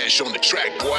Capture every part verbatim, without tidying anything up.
Ash on the track, boy.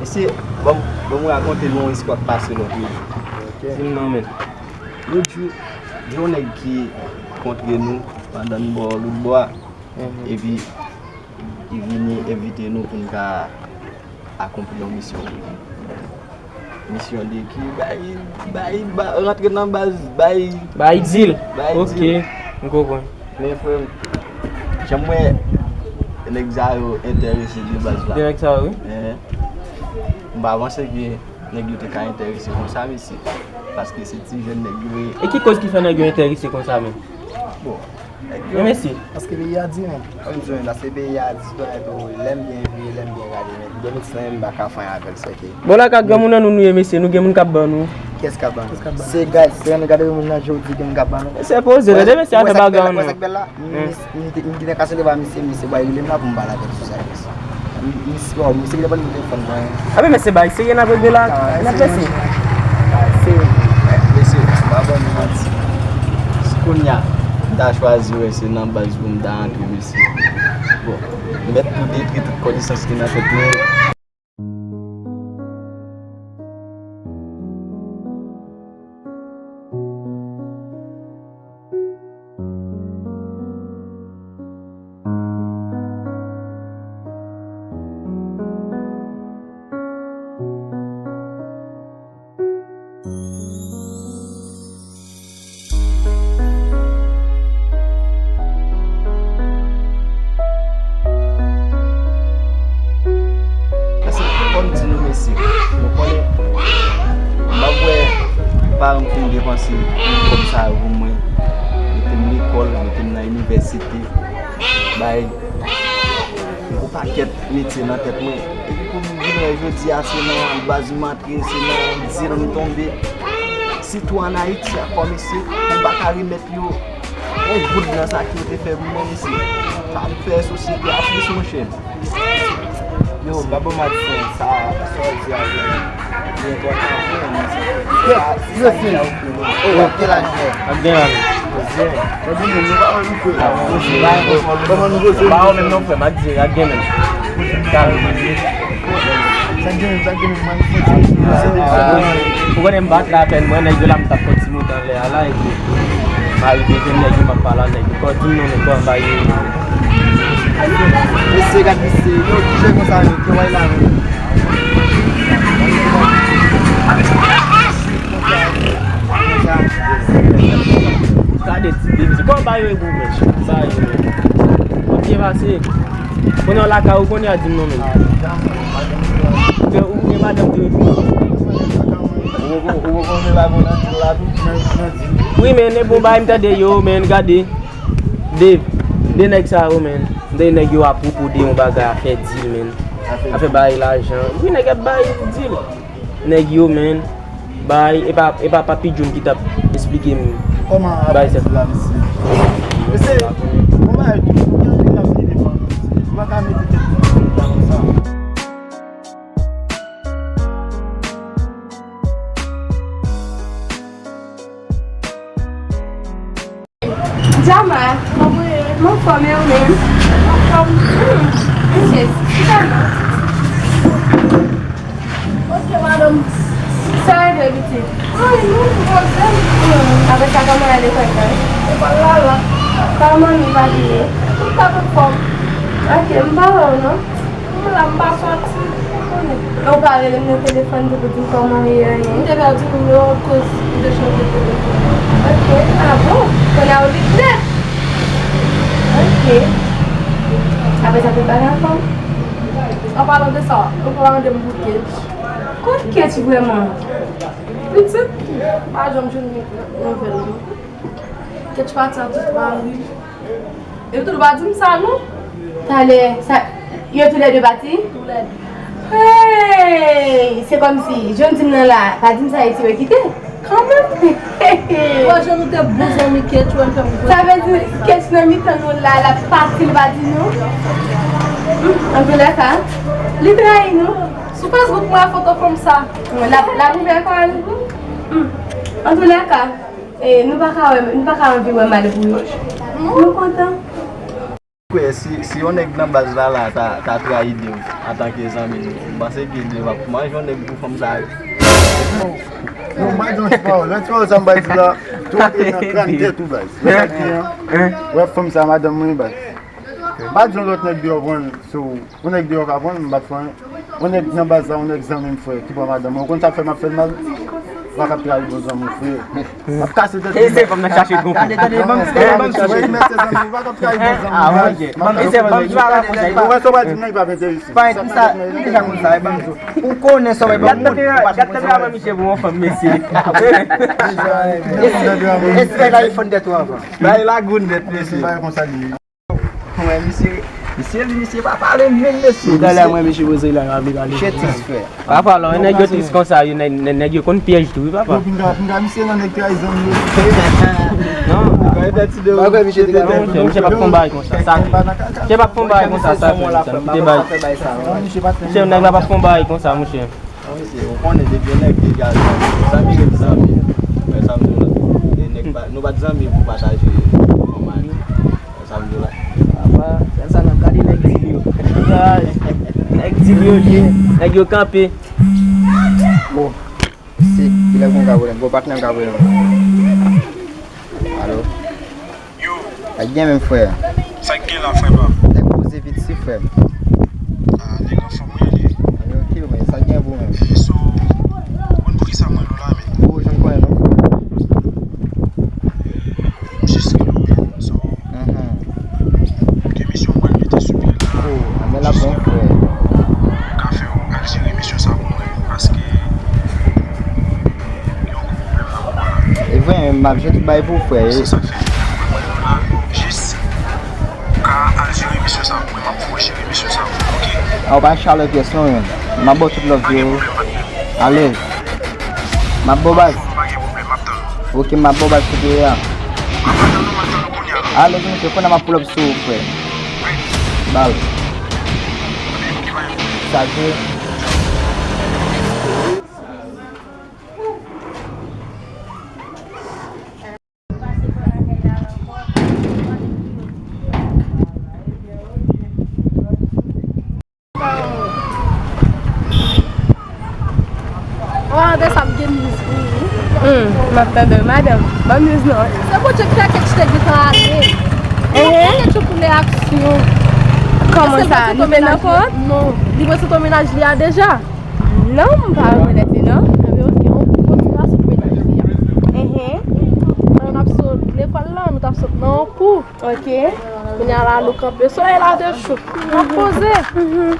Mesye, ban m, ban m rakonte nou yon istwa k pase lòt jou. Di m non, men. Lòt jou, gen yon nèg ki kontre nou pandan n bò lòt bò a. Epi, li vini envite nou pou n ka akonpli yon misyon pou li. Misyon de ki? Bay, bay, ba, rantre nan baz, bay. Bay dil. Bay dil. Ok, m konprann. Men frè m, jan m wè nèg sa yo enterese de baz la. De nèg sa yo, wi. Eh, m pa panse ke nèg yo te ka enterese konsa, mesye. Paske se ti jèn nèg yo ye. E ki koz ki fè nèg yo enterese konsa menm? Bon, nèg yo. Men mesye. Paske peyi a di, men. Kòm di, men, paske peyi a di, men, tou, lè m byen viv, lè m byen gade, men. Gen medsen, men, m pa ka fè anyen avè l, sèke. Bon, la ka granmoun nan nou, nou ye, mesye, nou gen moun k ap ban nou. Kiyès k ap ban nou? Kiyès k ap ban nou? Se gade, se gade moun nan jodi, gen moun k ap ban nou. Se poze, tande mesye a fè bagay an non. Wè sa k bèl la? M, m, m, m gentan kase deba misye, misye bay rele m la pou m pale avè l sou sa, mesye. M, misye, bon, misye gentan ban m telefòn mwen. A, men mesye, bay serye n ap regle la, n ap fè se. Se, mesye, m pa ban nou manti. Si kounye a, m ta chwazi wè se nan baz pou m ta antre, mesye. Bon, m mèt tou detwi tout konesans ki nan tèt mwen. Paske, fò m di nou, mesye, nou konnen, m ap wè paran m fin depanse kòb sa yo pou mwen, mete m lekòl, mete m nan inivèsite, bay yon pakèt metye nan tèt mwen. Epi pou m vin wè jodi a, se nan baz m antre, se nan dil m tonbe. Sitou ann Ayiti ankò, mesye, m pa ka remèt yo yon goud nan sa ke yo te fè pou mwen, mesye. Sa ap fè sosyete a tris, monchè. Yo, Babo Madsen, sa, sa w di a, li enpòtan vre, men se, sa, sa ki a ouvri nou. Kèl âge ou gen? M ap gen laj. Kòman nou poze? Ba ou menm non, frè m, ak di, ak gen menm. Sa gen, sa gen, man. Ou konnen m bat la apèn, mwen, nèg yo la, m t ap fè ti moute anlè a la, epi m arive jwenn nèg yo, m ap pale a nèg yo. Kò di m non, men kò anba yo. Mesye, gad mesye, yo, ki jwe konsa, yo, ki wè la, yo. Gade ti bebe, kò anba yo, e gwo, men. Anba yo, men. Ou byen pase. Konnen w lakay ou konnen a di m non menm. Ou gen, ou gen madanm tou. Ou poko, ou poko vle ba bon nan dil la tou? Wi, men e bon bagay m tande yo, men gade. De, de nèg sa yo, men. M tande nèg yo a pwopo de yon bagay afè dil, men. Afè bay lajan. Wi, nèg ap bay dil. Nèg yo, men, bay, e pa, e pa Papi Jun ki t ap esplike m. Kòman bay sa. Mesye, kòman tou, gen anpil ap vini devan. M pa ka mete tèt mwen nan konsa. Jama, m anfòm e ou menm? M anfòm. Hmm, mesye, chita non. Ok, madanm. Sa rete pitit? Ay, non, m poze m. Hmm, apre sa, kòman ale lekòl la? Lekòl la la. Kòman nou pa vini? Tout ap anfòm. Ok, m pa wè w non. M la, m pa sòti, ou konnen. Ou pa rele m nan telefòn tou pou di m kòman w ye, anyen? M te pèdi nimewo w akoz m te chanje telefòn. Ok, a bon? Kounye a ou vin nèt? Ok. Apre sa, tout bagay anfòm? An palan de sa, ou pa mande m pou Kech. Kot Kech vrèman? Pitit, m pa janm jwenn nouvèl non. Ketch pati a tout mari. Epi tou, li pa di m sa non. Talè, sa, yo toulède pati? Toulède. Hey! Se kòmsi, jan w di m nan la, pa di m sa, e ti wè kite. Kanmenm. Wè jan nou te bon zanmi, Ketch, wè l fè m. Sa vle di, Ketch nan mitan nou la, l ap pati, li pa di nou. Hmm, antoulèka, li trayi nou. Sou Facebook, m wè foto fanm sa. L ap, l ap ouvè kò l. Hmm. Antoulèka, eh, nou pa ka wè, nou pa ka anvi wè mal pou yo. Nou kontan. Kwè, si, si yon nèg nan baz la, la, ta, ta trayi Dave antanke zanmi l, m panse ke Dave ap manje yon nèg pou fanm sa yo. Non, m pa di yon ti pawòl. Yon ti pawòl sa m bay di la, tou antre nan kràn tèt ou baz. Wè sa k gen an? Wè fanm sa, madanm mwen baz. M pa di yon lòt nèg deyò pran l sou, yon nèg deyò ka pran l, m pa t fè anyen. Yon nèg nan baz la, yon nèg zanmi m, frè, ki pran madanm mwen. Ou konn sa k fè m ap fè l mal? M pa ka ap trayi bon zanmi, frè. M ap kase tèt li. E se fanm nan chache twonpe. Tande, tande, ban m, ban m sou. Mwen, mwen, se zanmi, ou pa ka ap trayi bon zanmi. Ah, ok. Ban m, se fanm nan chache twonpe. Ou wè sa w pral di m nan, li p ap enterese. Pa sa, li deja konn sa, ban m sou. Ou konnen sa w wè, ban m moun. Gad tanperaman misye pou yon fanm, mesye. Espè la iPhone tèt ou avan. Bay lagoun nèt, mesye. Bay konsa li ye. Mwen, misye, misye li, misye pa pale menm, mesye. Talè mwen, misye poze la, m ap li pale. Chetis, frè. Papa, lè nèg yo tris konsa, yo, nèg, nèg, nèg yo konn pyèj tou, wi, papa. Yo, pinga, pinga, misye nan nèg trayi zanmi yo. Non. Bagay ti de. Bagay misye te ka. Non, misye, misye p ap fè yon bagay konsa. Sa, misye p ap fè yon bagay konsa, sa, frè, sa, kite bagay. Non, misye pa t. Misye, nèg la p ap fè yon bagay konsa, monchè. Non, mesye, ou konnen depi yon nèg deja zanmi, zanmi rete zanmi. Wè sa m di w la. E nèg pa, nou pa t zanmi pou pataje yon mari. Wè sa m di w la. Apa, sèl sa n ap gade nèg di yo. Ay, nèg di yo ye, nèg yo kanpe. Bon, se kilè pou m ka voye m? Bon, patnè m ka voye m. Alo? Yo. Sa k gen menm, frè? Sa k gen la, frè pa m? Nèg poze vit si, frè m. Ah, nèg anfòm, wi, li. Ann, ok, men sa k gen pou menm? E so, ou konn poukisa m rele w la, men? Ou jwenn konnen non, frè. M jis rele w, men, so, gen misyon m pral mete sou pye la. Oh, men l ap bon, frè. Ka fè w al jere misyon sa pou mwen, paske E vre, m ap jere tout bagay pou ou, frè. Se sa k fè mwen menm la, jis ka al jere misyon sa pou mwen, m ap voye jere misyon sa pou ou, ok? A, ou pa chalè pyès non, menm. M ap ba w tout love yo. Pa gen pwoblèm, patnè. Alèz. M ap ba w baz. Anfòm, pa gen pwoblèm, m ap tann ou. Ok, m ap ba w baz kote w ye a. M ap atann ou, m ap tann ou kounye a la. Alèz, monchè, kounye a m ap pull up sou ou, frè. Bal. Sa vre. An, de sa m gen miz pou ou. Hmm, m ap tande w, madanm. Ban miz non. Se Bondye ki fè kèk ti nèg gentan ale. Ehe. Kèk ti koulè aksyon. Kòman sa? Nou te nan kont? Non. Li prezante mennaj li a deja. Non, m pa rekonèt li, non. Enben, ok, on kontinye sou mennaj li a. Ehe. Pandan n ap sot lekòl la, nou t ap sot nan yon kou. Ok. Kounye a la, nou kanpe. Solèy la te cho. N ap poze. Mhm.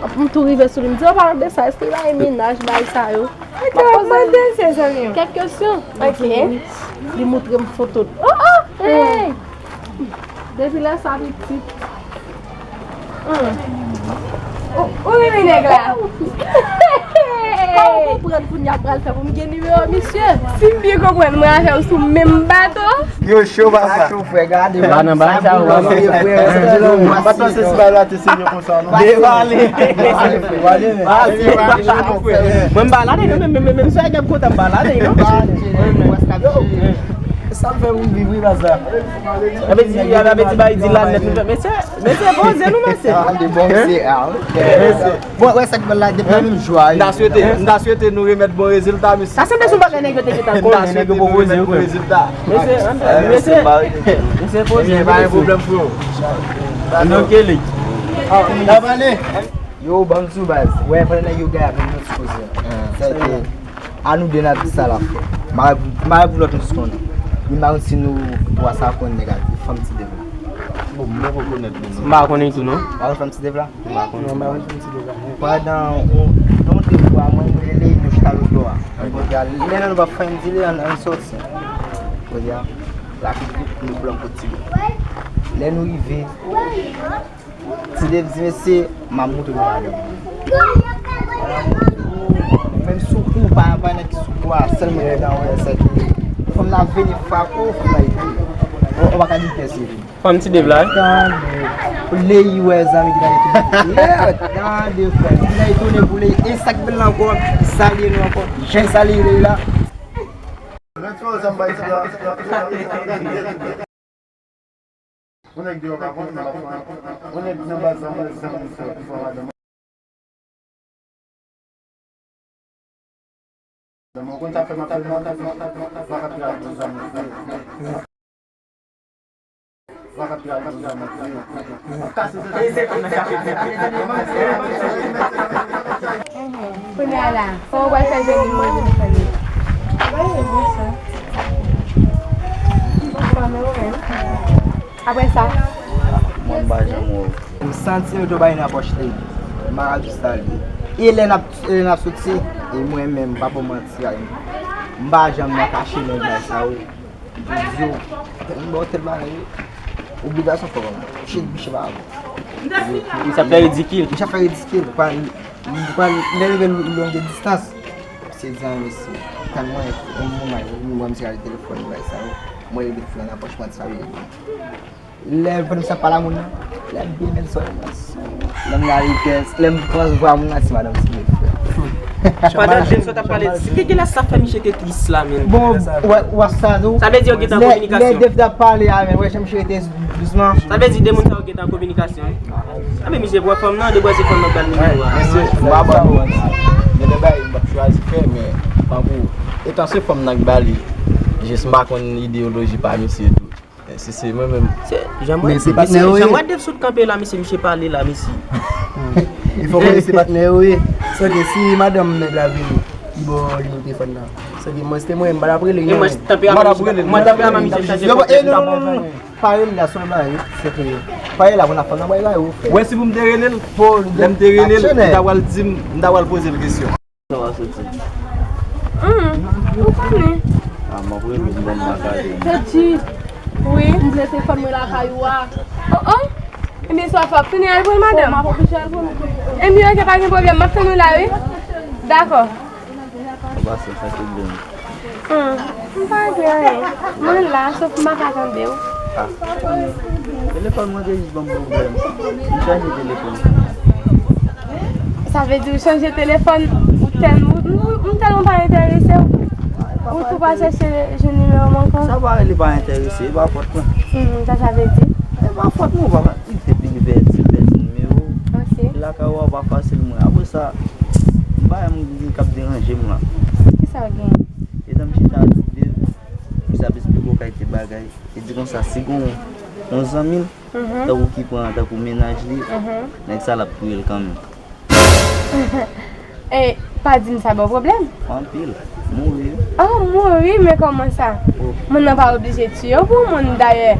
M tou rive sou li. M di, an palan de sa, èske li pa gen mennaj, bagay sa yo? Ok, w ap mande, se zanmi w. Kèk kesyon. Ok. Li moutre m foto. Oh, oh! Hey! Depi lè sa pitit. Hmm. Ou, ou renmen nèg la? Kòman w konprann kounye a pral fè pou m gen nimewo misye? Si m byen konprann, mwen avè w sou menm bato. Yo cho, papa. Cho, frè, gade. Pa nan bagay sa, w ap. M pa t panse si bagay la te serye konsa, non. Devale. Mwen m pa ladan, non, men, men, men, men, sa y ap kontan, m pa ladan, non. Sa m fè pou m viv, wi, baz la. Apeti, apeti, bay di la nèt, mesye, mesye, poze nou, mesye. Ah, de bon, mesye, ah, ok. Bon, wè, sa k pral la, depi nan menm jou a, m ta swete, m ta swete nou remèt bon rezilta, mesye. Sa sanble se yon bagay nèg yo te gentan konnen, nèg yo poko poze yo, frè. Mesye, mesye, mesye, poze, pa gen pwoblèm, frè. Ann ok, li. N ap ale. Yo, ban m di w, baz. Wè, pandan nèg yo gaye ap vin, nou sipoze. Sa ke, a nou de n ap di sa la, frè. M pa, m pa pou lòt nou jis konnen. Ni Marin si nou twa sa konn nèg a, fanm Ti Dev la. Bon, mwen poko konèt moun nan. M pa konnen tou, non. Pa konn fanm Ti Dev la? M pa konnen. Non, m pa konn fanm Ti Dev la, non. Pandan yon, yon de fwa, mwen, mwen rele nou. Kalot dò a. Kounye a, lè nou pa fè n di li, ann, ann sòti. Kounye a, la ki nou pran pou ti. Lè nou rive, Ti Dave di, "Mesye, m ap moutre nou madanm." Menm sou kou, pa, pa nèg ki sou kou a, sèlman nèg la wè sa ki. Fanm nan vini fwa kou, fanm nan epi. Ou, ou pa ka di pyès li. Fanm Ti Dave la, wi. Tande. Pou Leyi wè zanmi ki nan YouTube. Yeah, tande, frè. Ki nan YouTube pou Leyi. E sa k bèl la ankò. Salye nou ankò. Jan salye Leyi la. Yon nèg deyò pa konn, men l ap fè yon nèg nan baz la, mwen zanmi fè, fè madanm. Mwen konn sa fè m ap fè, mwen pa ka pran zam. Mwen pa ka pran zam. Kounye a la, kòman w pral fè jwenn li mwen telefòn li? Apre sa? Mwen m pa janm wè w. M santi yo dwe bay nan pòch li. M pa ka jis salye. E lè n ap, e lè n ap soti, e mwen menm, m pa pou manti a, m pa janm nan kache nèg la sa yo. M di yo, m ba w tèl bagay, wi. Obligasyon fò kòm. Shit, biche pa bon. Misye ap fè ridikil. Misye ap fè ridikil. Kwa, kwa, lè rive longue distance, se di an mesye. Tann mwen, yon moman, yon moman, misye gade telefòn, bay sa yo. Mwen, li vin fè nan pòch mwen, sa yo. Lè m fè misye ap pale a moun nan, lè m byen men sòl mwen, lè m gade kès, lè m pran vwa moun nan, se madanm ti nèg, frè. Pandan de sòt ap pale, se ki lè sa fè misye te tris la menm? Bon, wè, wè sa tou. Sa vle di yo gentan an kominikasyon. Lè, lè Dave t ap pale a, men wè jan misye rete dousman. Sa vle di de moun sa yo gentan an kominikasyon, wi. A, men misye pran fanm nan, de bò se fanm nan k ba l nimewo a. Mesye, m pa ba nou manti. Gen de bagay m p ap chwazi fè, men tankou, etan se fanm nan k ba li, jis m pa konn ideyoloji pa misye tou. Si se mwen menm. Se, jan mwen, men se patnè yo ye. Jan mwen Dave sot kanpe la, mesye, misye pale la, mesye. Il fò konnen se patnè yo ye. Sòke si madanm nèg la vini, li ba w nimewo telefòn nan. Sòke mwen, se te mwen, m pa t ap rele non. Mwen, tanperaman, mwen, tanperaman misye chanje. Yo, eh, non, non, non, non. Pa rele la, sòl la, wi. Sòke, pa rele la, pou n ap fè nan bay la, yo, frè. Wè, si pou m te rele l, lè m te rele l, m ta pral di m, m ta pral poze l kesyon. Sa w a soti? Hum, ou konnen. A, m ap rele w, m ban m lakay ou. Soti. Wi, m vle telefòn mwen lakay ou a. Oh, oh. Ebyen, sa w ap fè, w ap tounen al pran l, madanm? Ebyen, ok, pa gen pwoblèm, m ap tann ou la, wi. Dakò. Ou pase, sa te bon. Hmm, m pa regle anyen. Mwen la, sof m pa ka tande w. Ah. Telefòn mwen te jis ban m pwoblèm. M chanje telefòn. Sa vle di ou chanje telefòn, ou tèl-, ou, ou, ou tèlman pa enterese w. Ou tou pa chèche jwenn nimewo m ankò. Sa pa rele pa enterese, e pa fòt mwen. Hmm, sa sa vle di? E pa fòt mwen, ou pa, li te vini pèdi, pèdi nimewo. Ok. Lakay ou a pa fasil mwen. Apre sa, m pa renmen moun k ap deranje m la. Kisa w gen? Etan m chita a di de, misye ap esplike w kalite bagay. Li di konsa, si gon yon zanmi l, mhm, tankou ki pran tankou mennaj li, mhm, nèg sa l ap touye l kanmenm. E, pa di m sa ba w pwoblèm? Anpil. Mouri. Oh, mouri, men kòman sa? Oh. Moun nan pa oblije tiye w pou moun. Dayè,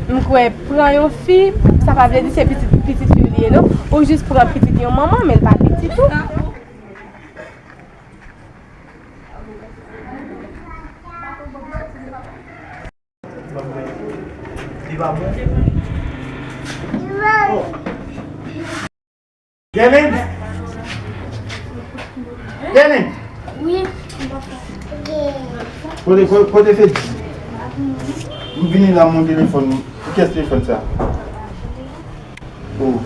m kwè pran yon fi, sa pa vle di se pitit, pitit fi w li ye, non. Ou jis pran pitit yon manman, men l pa pitit ou. Li pa bon? Oh. Kevin? Kevin? Wi. Kote, kote, kote Fedi? M vini la, mon telefòn. Pou kiyès telefòn sa? Oh.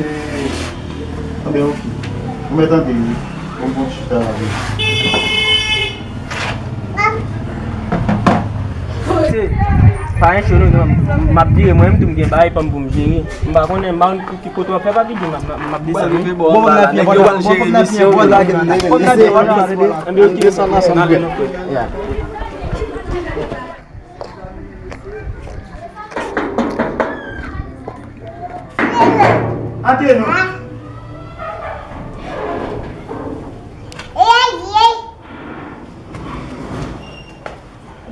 Eh, anben, ok. Ou mèt antre, wi. Ou bon chita la, wi. Se pa yon cho, non, non. M ap vire, mwen menm tou m gen bagay pa m pou m jere. M pa konnen, m pa konn ki kote w ap fè, pa vide, m ap, m ap, m ap desann, wi. Bon, bon, bon, nèg yo al jere misye, wi. Anben, ok. Desann ansanm, wi. Yeah. Antre non.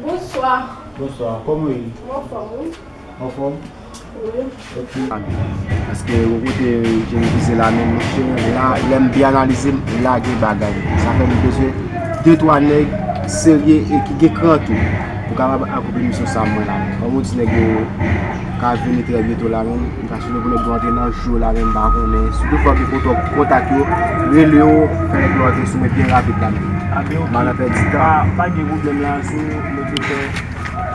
Bonswa. Bonswa. Kòman w ye? Mwen anfòm, wi. Anfòm? Paske yon kote jen vize la menm, monchè, la, lè m byen analize, m lage bagay. Sa fè m bezwen de twa nèg serye e ki gen kran tou pou kapab akonpli misyon sa mwen la menm. Kòm ou di nèg yo ka vini trè byento la menm, m ka swete pou nèg yo antre nan jou la menm, m pa konnen. Sitou fò gen kontak, kontak yo, rele yo, fè nèg yo antre sou mwen byen rapid la menm. M pa nan pèdi tan. Pa, pa gen pwoblèm la, se mwen ki fè.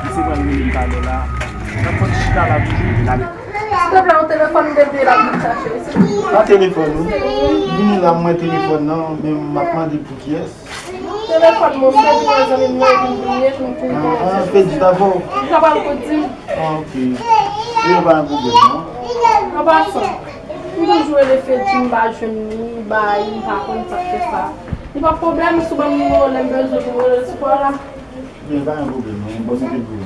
Misye pral vini talè la. N ap fè ti chita la toujou. Silvouplè, yon telefòn m te bliye la pou m chache wi, silvouplè. Pa telefòn ou. Vini la, m wè telefòn nan, men m ap mande pou kiyès. Telefòn mwen, m te di mwen zanmi m nan, epi m bliye, epi m vin konnen. Ah, Fedji t avè w? Li ta pral pou di m. Ah, ok. Yo pa gen pwoblèm, non. An pasan, m toujou rele Fedji, m pa jwenn li, bay, m pa konn sa k fè sa. Li pa pwoblèm, si w ban m nimewo, lè m bezwen pou m rele sou kò la. Men pa gen pwoblèm, non. Bon, mete l pou ou.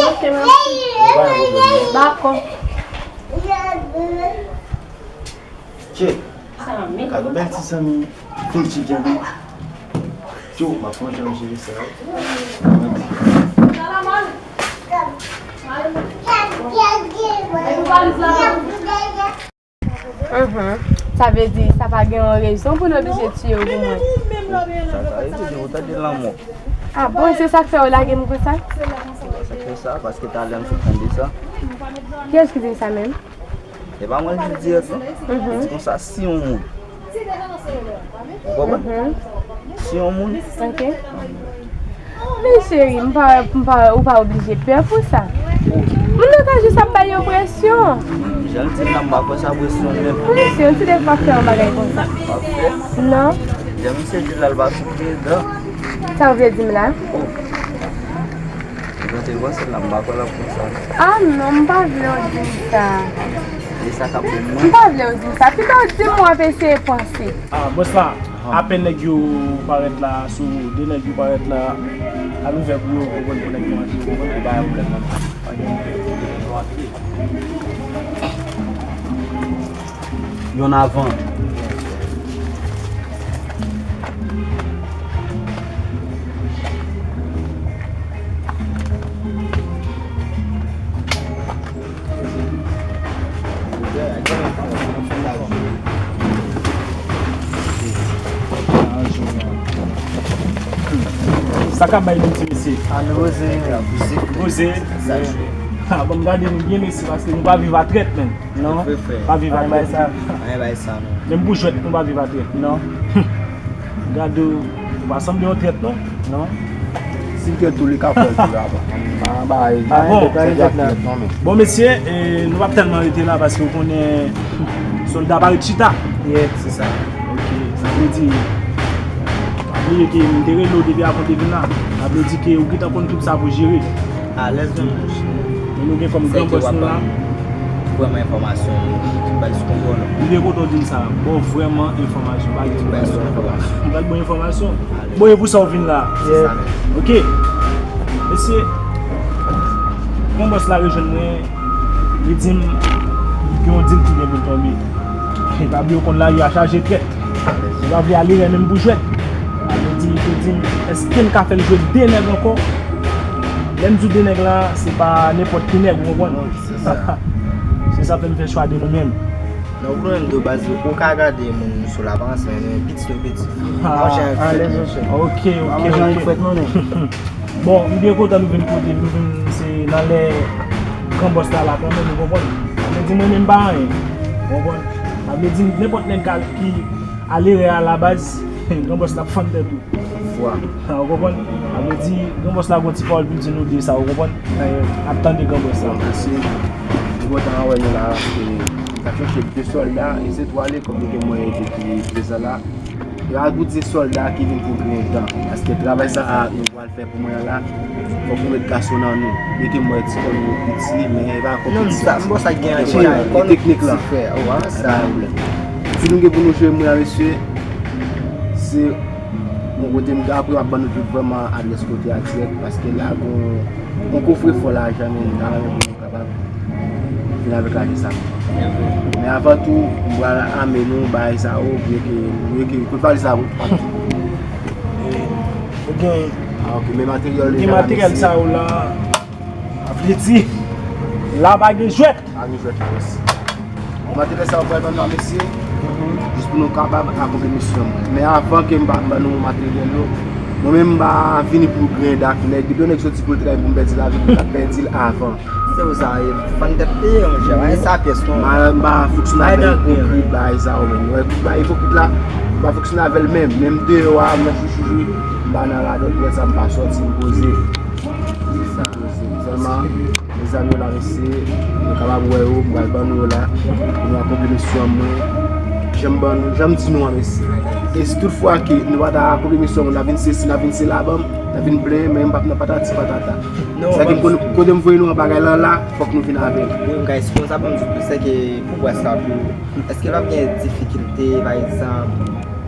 Ok, mèsi. Pa gen pwoblèm, non. Dakò. Tchè. Gad yon bèl ti zanmi. Fedji gen wi. Yo, m ap pran jan m jere sa. Mhm. Sa vle di, sa pa gen yon rezon pou n oblije tiye w pou mwen. Sa, sa vle di, ou tande lanmò. Ah bon, se sa k fè w lage m konsa? Sa k fè sa, paske talè m sot tande sa. Kiyès ki di m sa menm? E pa mwen ki di dirèk, non. Mhm. Li di konsa, si yon moun. Ou konprann? Mhm. Si yon moun. Ok. Men cheri, m pa, m pa, ou pa oblije pè pou sa. Moun nan ka jis ap bay yon presyon. Jan l di m nan, m pa kwè sa presyon menm. Presyon, ti de pa fè yon bagay konsa. Pa fè? Non. Jan misye di l la, l pa sou pye dan. Sa w vle di m la? Oh. Mwen te panse l la, m pa kwè l ap konsa. Ah non, m pa vle w di m sa. E sa k ap bon mwen? M pa vle w di m sa. Pita w di m w ap eseye panse. Ah, bòs la, apèn nèg yo parèt la, sou de nèg yo parèt la, al ouvè pou yo, konprann, pou nèg yo antre, konprann, pou bay pwoblèm nan. Pa gen pwoblèm, yo antre. Yonn avan. Sa ka bay nou ti mesye. Ann, Roze. Roze. Sa jwe. Ha, bon, m gade nou byen mesye, paske nou pa viv a trèt menm. Non. Pa viv a trèt. Anyen bay sa. Anyen bay sa, non. Menm pou jwèt, nou pa viv a trèt. Non. Gade, ou pa sanble yon trèt, non. Non. Si l trèt tou, li ka fè l tou la, pa. Ah bon. Bon, mesye, e, nou p ap tèlman rete la, paske ou konnen sòlda pa ret chita. Yeah, se sa. Ok, sa vle di, pa bliye ke m te rele w depi avan w te vin la. Sa vle di ke ou gentan konn tout sa pou jere. Alèz menm, monchè. Men nou gen kòm gran bòs nou la. Vrèman enfòmasyon, tout bagay sou kontwòl. M byen kontan w di m sa. Bon, vrèman enfòmasyon, pa gen tout bagay sou kontwòl. M pral ba w enfòmasyon. Bon, e pou sa w vin la. Se sa menm. Ok. Mesye, gran bòs la rejwenn mwen, li di m gen yon dil ki gen pou l tonbe. E pa bliye w konn lari a chaje trèt. Li pa vle ale rè menm pou jwèt. Sa vle di, li te di m, èske m ka fè l jwe de nèg ankò? Lè m di de nèg la, se pa nenpòt ki nèg, ou konprann? Se sa. Se sa fè m fè chwa de nou menm. Non, ou konnen m di w baz, ou ka gade moun sou laparans, men, men piti nou piti. Ah, ok, ok, ok. Bon, m byen kontan nou vin kote m, nou vin se nan lè gran bòs la la kanmenm, ou konprann? Sa vle di mwen menm m pa anyen, ou konprann? Sa vle di nenpòt nèg ka, ki ale rè a la baz, gran bòs la ap fann tèt ou. Fwa. Ou konprann? Sa vle di, gran bòs la gon ti pawòl pou l di nou de sa, ou konprann? N ap tande gran bòs la. Bon, mèsi. M kontan wè nou la, e, n ap chèche de sòlda, e se twa lekòl nou gen mwen ede ki prezan la. E pa tout se sòlda ki vin pou gen dan, paske travay sa a nou pral fè pou mwen an la, fòk nou met gason nan nou. Byen ke m wè ti kò nou piti, men e pa ankò piti. Non, sa, m bon, sa gen anyen. E teknik la. Sa pwoblèm. Si nou gen pou nou jwe mwen a, mesye, se yon kote m, apre m ap ban nou tout vrèman adrès kote a dirèk, paske la gon, gon kofrefò lajan, men m ta renmen pou nou kapab Vin avèk lajan sa. Men avan tou, m pral ame nou bagay sa yo, byen ke, byen ke, kout valiz la, wi. Ou gen. Ah, ok, men materyèl yo deja la, mesye. Gen materyèl sa yo la. A vle di, la pa gen jwèt. Pa gen jwèt, yes. Bon, materyèl sa yo pral ban nou la, mesye. Jis pou nou kapab akonpli misyon. Men avan ke m pa ban nou materyèl yo, mwen menm m pa vini pou grenn ak nèg. Depi yon nèg soti pou l travay pou m pèdi lavi, m ka pèdi l avan. Se pou sa, e, fann tèt peye, monchè, pa gen sa pyès non. M pa, m pa fonksyone avèk ipokrit, bagay sa yo menm. Wè, tout bagay ipokrit la, m pa fonksyone avè l menm. Menm deyò a, m nan chouchouchou, m pa nan radòt, lè sa m pa sòti, m poze. Se sa. Sèlman, mezanmi yo la, mesye, nou kapab wè yo, m pral ban nou yo la, pou nou akonpli misyon mwen. Jan m ban nou, jan m di nou an, mesye. E si tout fwa ke nou pa ta akonpli misyon mwen, n a vin sesi, n a vin sela ban m, n a vin plenyen, men m p ap nan patati patata. Non, sa ki kote, kote m voye nou an bagay lan la, fòk nou vin avè l. Wi, guys, konsa ban m di w, se ke pou wè sa tou. Èske l ap gen difikilte, pa egzanp,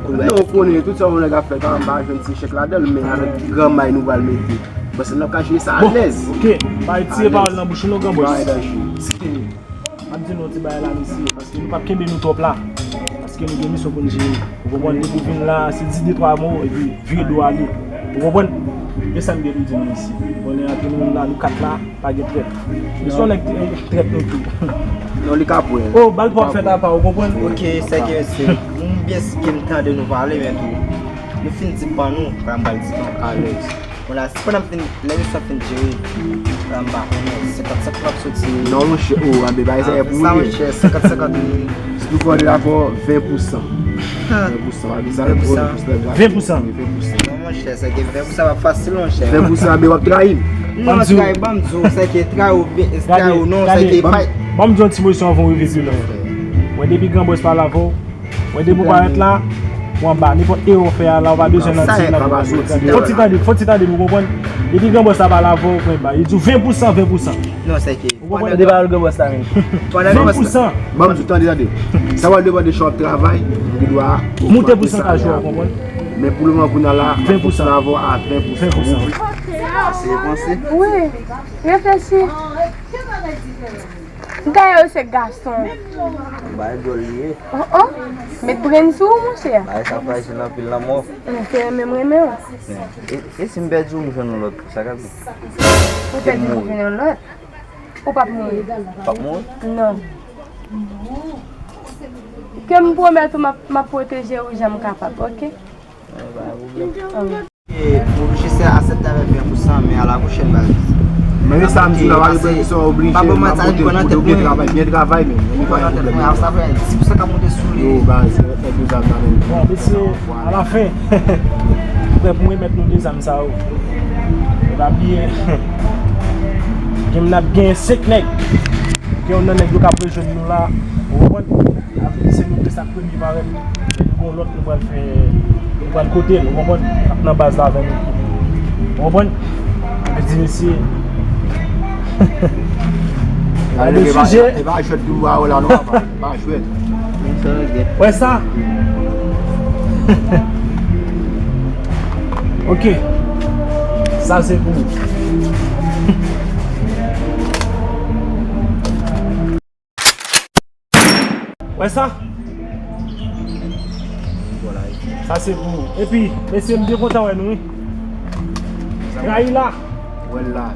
pou wè. Non, ou konnen, tout sa yon nèg ap fè, pa, m pa jwenn ti chèk ladan l, men avèk gran may nou pral mete. Paske n ap ka jere sa alèz. Bon, ok. Pa retire pawòl nan bouch ou non, granbòs. Pa danje. M ap di nou yon ti bagay la, mesye, paske nou p ap kenbe nou twòp la. Paske nou gen misyon pou n jere. Ou konprann? Depi w vin la, se di de twa mo, epi vire do ale. Ou konprann? E sa m gen pou m di nou, mesye. Bon, nou antre nou menm la, nou kat la, pa gen trèt. Men se yon nèg trèt nou tou. Non, li ka pran. Oh, ba l pa fèt apa, ou konprann? Ok, se ke se. M byen si ke m tande nou pale, men tou. Nou fin di pa nou, pa m pral di pa. Alèz. Vwala, si pandan m fin, lè misyon fin jere, m pa konnen, senkant senkant ap soti. Non, monchè, oh, anbe bagay sa e pou ou ye. Sa, monchè, senkant senkant. Si nou fè yon rapò, ven pou san. Ven pou san, anbe sa, ven pou san. Ven pou san. Ven pou san. Non, monchè, se ke ven pou san pa fasil, monchè. Ven pou san, anbe w ap trayi m. Non, trayi, ban m di w, se ke trayi ou, trayi ou non, se ke pa. Ban m di yon ti mo sou anvan w rive pi lwen. Mwen, depi granbòs pale avè w, Mwen, depi w parèt la, ou anba. Nenpòt erè w fè a la, ou pa bezwen nan ti nan. Fò ti tande, fò ti tande, nou konprann? Depi granbòs la pale avè w, ou pran ba. Li di w ven pou san, ven pou san. Non, se ke. Ou konprann? Tande pawòl granbòs la menm. Ven pou san. Ban m di w, tande, tande. Sa w al demande chòp travay, ou gen dwa monte pousantaj ou, ou konprann? Men pou le moman, kounye a la, ven pou san. Ven pou san. Ven pou san. Wi. Reflechi. Dayè, ou se gason. Bay djòl li ye. Oh, oh. Met brenn sou ou, monchè. Bay sa frajil anpil nan mò. M te renmen m renmen w. E, e si m pèdi w, m jwenn yon lòt, sa k ap di? Ou pèdi m, m jwenn yon lòt. Ou p ap mouri. P ap mouri? Non. Ke m pwomèt ou, m ap, m ap pwoteje ou jan m kapab, oke? Anyen, pa gen pwoblèm. Anyen. E, ou oblije se asepte avèk ven pou san, men a la pwochèn, baz. Men se sa m di la, w a reprann sa w oblije, m ap monte pou w byen travay, byen travay, men. Ou pa nan tèt mwen, sa fè dis pou san k ap monte sou li. Yo, baz, remèt nou zam nan men. Bon, mesye, alafen, m prè pou m remèt nou de zam sa yo. E pa bliye, gen m n ap gen senk nèg. Gen yon nan nèg yo k ap rejwenn nou la, ou konprann? Sa vle di se nou de sa k premye parèt. Epi gon lòt nou pral fè, nou pral kote l, ou konprann? K ap nan baz la avè nou. Ou konprann? Sa vle di mesye. Gade sijè. E pa jwèt pou ou la non, papa. E pa jwèt. Wè sa? Ok. Sa se pou ou. Wè sa? Sa se pou ou. Epi, mesye, m byen kontan wè nou, wi. Trayi la. Wè l la.